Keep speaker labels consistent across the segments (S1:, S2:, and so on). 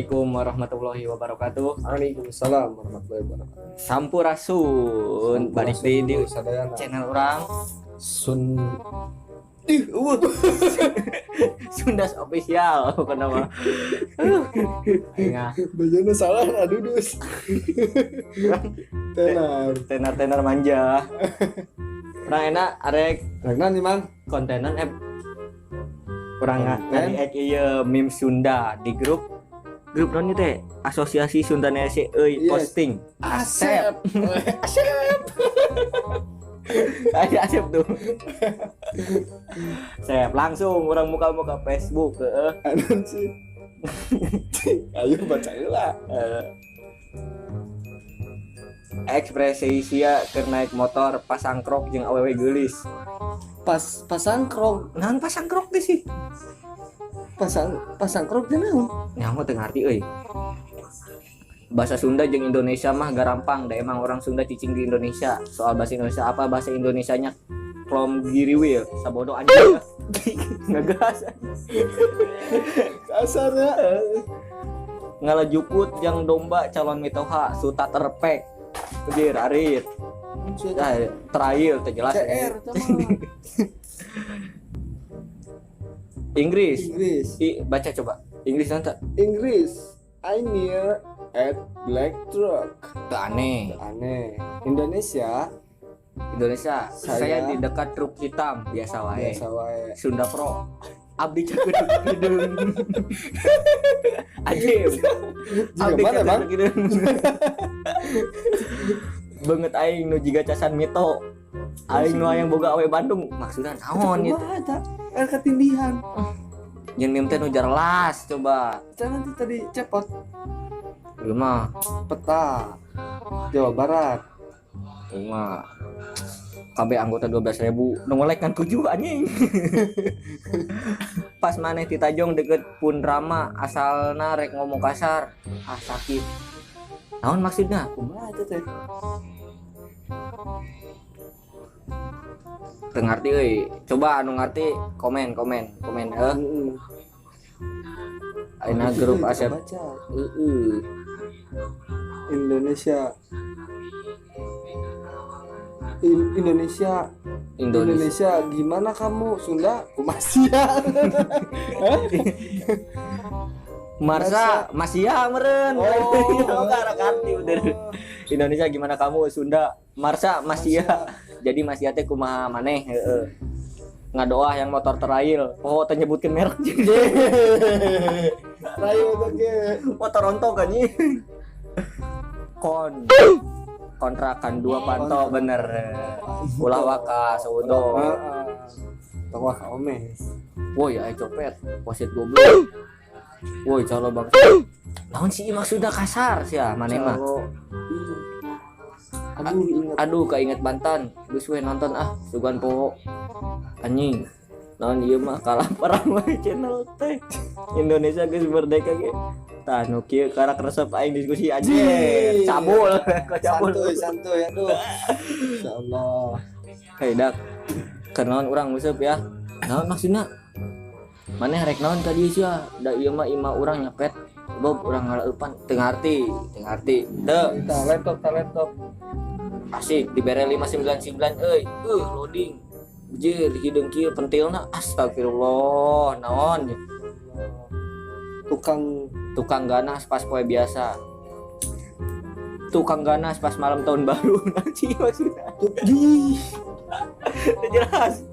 S1: Assalamualaikum warahmatullahi wabarakatuh.
S2: Waalaikumsalam warahmatullahi wabarakatuh.
S1: Sampurasun, balik di channel orang
S2: Sun
S1: Sundas official kenapa? Aing
S2: bajana salah adudus. Tenar.
S1: Tenar-tenar manja. Urang enak arek
S2: rek naon nih, Mang?
S1: Kontenan urang ngarek ieu meme Sunda di grup naon teh? Asosiasi Sundanese euy posting.
S2: Asep. Asep.
S1: Ayo Asep tuh. Sep langsung orang muka-muka Facebook heeh.
S2: Anu sih. Ayo baca heula.
S1: Ekspresi sia keur naik motor pasangkrok jeung awewe geulis.
S2: Pas pasangkrok.
S1: Naon pasangkrok teh sih?
S2: Pasangkrok teh naon?
S1: Nyaho teu ngarti euy. Bahasa Sunda jeung Indonesia mah garampang, da emang orang Sunda cicing di Indonesia. Soal bahasa Indonesia apa bahasa Indonesianya klom giriwil, sabodo anjing. Ngegas.
S2: Kasarnya.
S1: Ngalejukut jeung domba calon mitoha suta terpek. Anjir arit. Nah, trail teh jelas.
S2: CR
S1: Inggris. Baca coba. Inggris nanti.
S2: Inggris. I near at black truck.
S1: Aneh.
S2: Aneh. Indonesia. Saya
S1: di dekat truk hitam biasa wae.
S2: Biasa wae.
S1: Sunda Pro. Abdi cakeut hideung. Ajib. Abdi cakeut hideung. Banget aing nu jiga casan mito. Aing nu hayang boga awe Bandung. Maksudna naon ieu?
S2: Kumaha ketindihan.
S1: Nyen meme teh nu jelas coba.
S2: Jangan nanti tadi cepot.
S1: Ieu mah
S2: peta Jawa Barat.
S1: Ieu mah KB anggota 12.000 nu ngelek kan 7 anjing. Pas maneh ti Tajong deket Pun Rama asalna rek ngomong kasar. Ah sakit. Naon maksudna?
S2: Kumaha eta teh?
S1: Teu ngarti euy. Coba anu ngarti komen heuh. Ayeuna grup Asep. Heeh.
S2: Indonesia. Indonesia gimana kamu Sunda kumasia.
S1: Marsa Masia meren. Oh, karti bener. Indonesia gimana kamu Sunda Marsa Masia. Jadi Masia teh kumaha maneh heeh. Ngadoa yang motor trail. Oh, teh nyebutkeun merek.
S2: Trail teh
S1: motor rontok anjing. Kontrakan dua panto bener. Ulah waka saudo.
S2: Tong waka omes.
S1: Woi, aya copet, wasit goblok. Woi, calo bangsa. Naon sih maksudna kasar sia maneh mah. Aduh, kainget Banten. Geus we nonton ah, sugan poho. Anjing. Naon ieu mah kalah perang we channel teh. Indonesia geus merdeka ge. Tah nu kieu karak resep aing diskusi anjir. Cabul, kok cabul.
S2: Santuy aduh. Insyaallah.
S1: Hei dak. Kenaon urang useup ya. Naon maksudna? Maneh rek naon ka dieu sia? Da ieu mah imah urang nyepet. Bob urang ngaleupan teu ngarti. Teu
S2: laptop.
S1: Asik dibere 599 euy. Loading. Jir hideung kieu pentilna astagfirullah naon. Tukang ganas pas poe biasa. Tukang ganas pas malam tahun baru nanti maksudna. Teu jelas.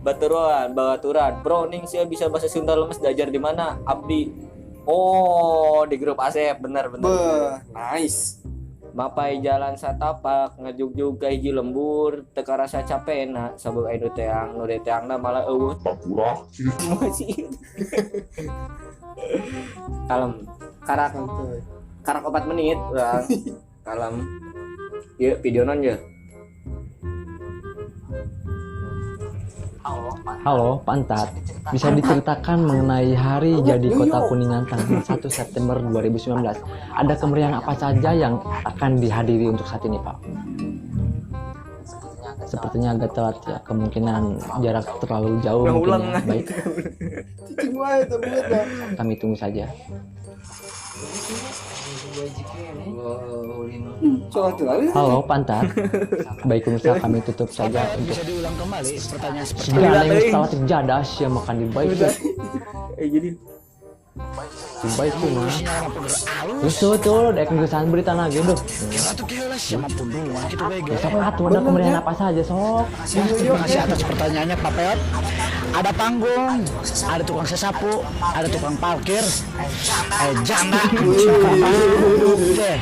S1: Baturan, bro ning sia bisa bahasa Sunda lemes diajar di mana? Abdi. Oh, di grup Asep, bener.
S2: Beuh, nice.
S1: Mapai jalan satapak ngajugjug ka hiji lembur teu karasa capena sabab aya nu teang nu teangna malah eueuh
S3: tangkurak.
S1: Masih. Kalem. Karak 4 menit urang. Kalem. Ieu video non ye.
S4: Halo, Pak Antat. Bisa diceritakan mengenai hari jadi Kota Kuningan tanggal 1 September 2019. Ada kemeriahan apa saja yang akan dihadiri untuk saat ini, Pak? Sepertinya agak telat ya, kemungkinan jarak terlalu jauh mungkin ya. Baik. Kami tunggu saja. Halo Pantar. Baik pemirsa, kami tutup saja untuk
S3: Bisa diulang kembali pertanyaan seperti
S4: segala yang salah terjadah sih makan di baik.
S1: Jadi
S4: Di baik mah. Terus tuh dek ngegesan berita lagi duh. Ya sok atuh ada kemeriahan apa saja sok.
S3: Terima kasih atas pertanyaannya Pak Peot. Ada panggung, ada tukang sesapu, ada tukang parkir, janda. Oke.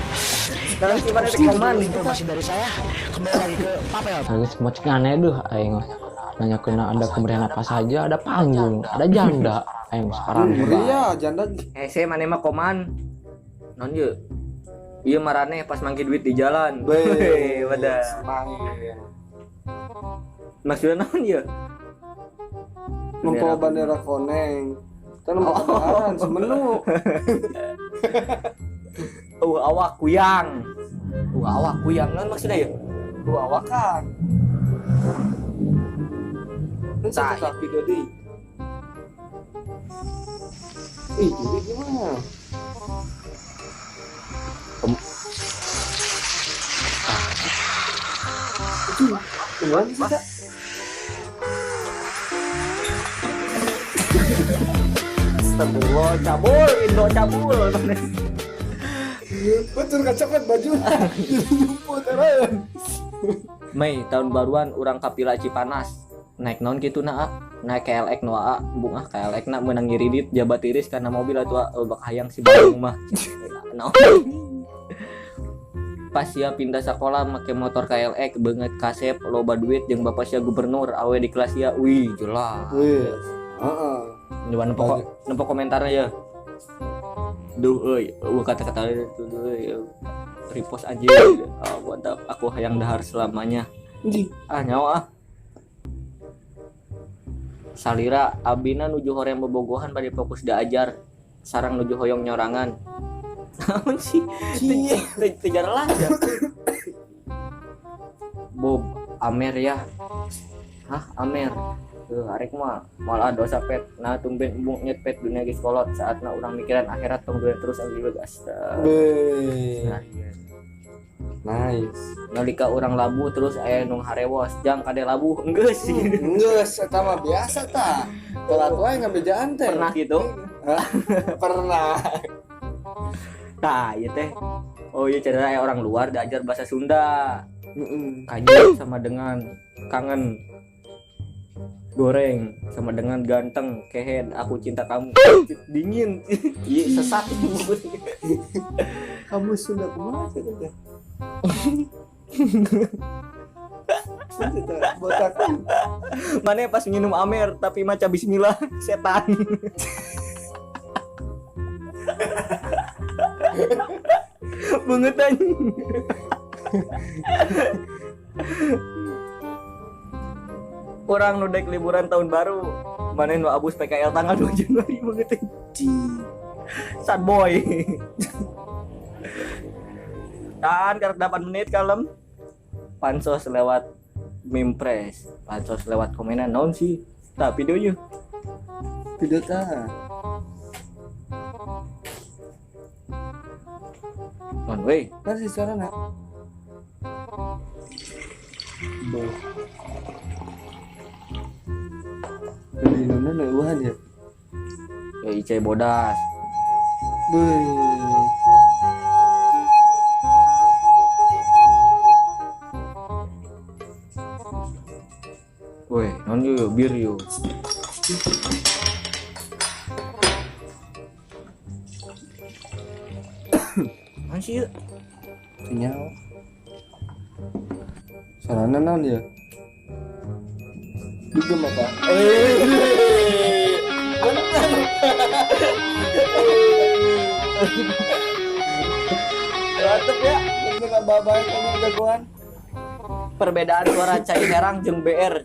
S3: Informasi dari saya kembali lagi ke Pak Peot.
S4: Geus mau cek aneh duh aing mah. Nanya kena ada kemeriahan apa saja, ada panggung, ada janda. Aing sekarang
S2: Meriah janda.
S1: Hese maneh mah koman. Non ye. Ieu maraneh pas mangki duit di jalan. Weh, wadah. Maksudnya naon ieu?
S2: Membawa bendera koneng. Kan mau lebaran semenu.
S1: Awak kuyang. Awak kuyang naon maksudnya ieu?
S2: Awakan. Tah, video di. Ih, jadi gimana? Itu gimana sih, Kak?
S1: Astagfirullah, cabul, Indo cabul.
S2: Betul kacokot baju. Jemput eraeun.
S1: Mei tahun baruan urang kapila Cipanas. Naik naon kitu na, naik KLX nu aa, embung ah KLX na meunang ngiridit jabat tiris karena mobil atuh bak hayang si Bandung mah. Naon. Pas sia pindah sekolah make motor KLX beungeut kasep loba duit jeung bapak sia gubernur awe di kelas sia wih jelas.
S2: Wih. Heeh.
S1: Nyoba nempo komentarnya ya. Duh euy, eueuh kata-kata itu euy repost aja. Oh, mantap, aku hayang dahar selamanya. Ah nyawa ah. Salira abina nuju hoream bobogohan bade fokus diajar sarang nuju hoyong nyorangan. Naon sih? Teu jelas ya. Bob Amer ya. Hah, Amer. Arek mah malah dosa pet. Nah tumben embung nyet pet dunia geus kolot saatna urang mikiran akhirat tong dunia terus abdi bae astaga.
S2: Nice.
S1: Nalika urang labuh terus aya nu harewos jang kade labuh enggeus.
S2: Enggeus eta mah biasa tah. Telat wae ngabejaan teh.
S1: Pernah gitu?
S2: Hah? Pernah.
S1: Tah ieu teh. Oh iya cerita aya orang luar diajar bahasa Sunda.
S2: Heeh.
S1: Kaji sama dengan kangen. Goreng sama dengan ganteng, kehed, aku cinta kamu. Dingin. Iya sesat.
S2: Kamu sudah kumaha sih teh? Botak.
S1: Mana pas minum Amer tapi maca bismillah setan. Bungetan. Orang nu dek liburan tahun baru, mana nu abus PKL tanggal 2 Januari banget. Sad boy. Tahan karena 8 menit kalem. Pansos lewat mimpres, pansos lewat komenan naon sih? Tah videonya.
S2: Video tah.
S1: Non we.
S2: Kan si suarana. Boh. Di mana neuhan ya?
S1: Ya Ice bodas.
S2: Beuh.
S1: Woi, non yo bir yo. Non sih yuk.
S2: Kenyal. Sarana naon ya? Dugem apa?
S1: Mantep ya.
S2: Bener babai kamu jagoan.
S1: Perbedaan suara cai herang jeung BR.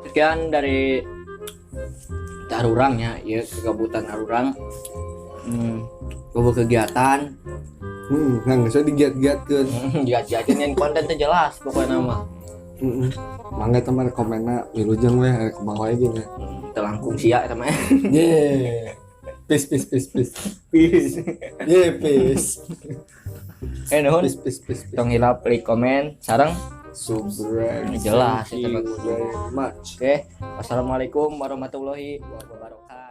S1: Sekian dari
S5: Arurangnya, ya kegabutan Arurang. Bobo kegiatan.
S2: Nah geus digiat-giatkeun.
S1: Giat-giatkeun yang konten teh jelas pokoknya mah.
S2: Mangga teman komenna wilujeng we kumaha wae ge nya.
S1: Teu langkung sia eta mah.
S2: Ye. Peace, peace, peace, peace.
S1: Peace.
S2: Yeah, peace.
S1: Eh, nuhun.
S2: Peace, peace, peace, peace.
S1: Tong hilap like, komen, sareng.
S2: Subscribe.
S1: Jelas,
S2: Thank
S1: itu
S2: you
S1: mah.
S2: very much.
S1: Oke, wassalamualaikum warahmatullahi wabarakatuh.